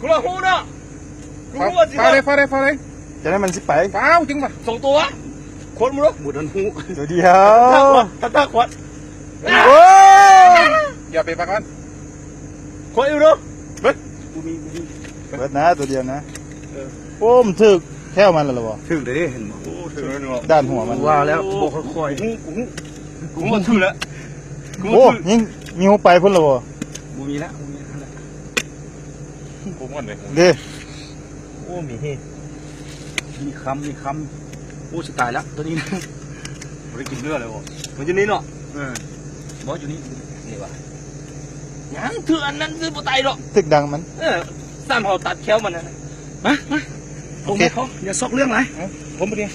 ກູລະຮູ້ເນາະ ກູຮູ້ວ່າຊິ ຟ້າວເດ້ ຟ້າວເດ້ ຟ້າວເດ້ ຈັ່ງໃດມັນຊິໄປ ຟ້າວຈຶ່ງວ່າ ສອງຕົວ ຄົນບໍ່ຮູ້ ບໍ່ທັນຮູ້ ຕົວດຽວ ທັນທ່າຂວັດ ໂອ້ຍ ຢ່າໄປປາກມັນ ຂວັດອີກເດີ ເບິດ ບໍ່ມີ ບໍ່ມີ ເບິດນະ ຕົວດຽວນະ ເອີ ໂອ້ ມັນຖືກແຂ້ວມັນແລ້ວບໍ່ ຖືກເດ້ ເຫັນບໍ່ ໂອ້ ຖືກແລ້ວເນາະ ດ້ານຫົວມັນ ວ່າແລ້ວ ບໍ່ຄ່ອຍໆ ກູຮູ້ ກູຮູ້ ກູຮູ້ວ່າຖືກແລ້ວ ກູຮູ້ວ່າຖືກ ໂອ້ ຍິງ ຍິງຫົວໄປພຸ້ນແລ້ວບໍ່ ບໍ່ມີແລ້ວ ບໍ່ມີແລ້ວ ກູມ່ວນເດ້ ເດ້ ໂອ້ ມີເຮ ມີຄຳ ມີຄຳ ໂອ້ ຊິຕາຍລະ ໂຕນີ້ນະ ບໍ່ໄດ້ກິນເລືອດເລີຍບໍ່ ມັນຢູ່ນີ້ເນາະ ເອີ ບໍ່ ຢູ່ນີ້ ນີ້ຫວາ ຍັງຖືກອັນນັ້ນ ຖືກບໍ່ຕາຍດອກ ຖືກດັງມັນ ເອີ ຊ້ຳເຮົາຕັດແຂ້ວມັນນະ ມາ ມາ ໂອເຄ ລົງໄປເຂົາ ຢ່າຊອກເລື່ອງຫຼາຍ ເອີ ຜົມບໍ່ໄດ້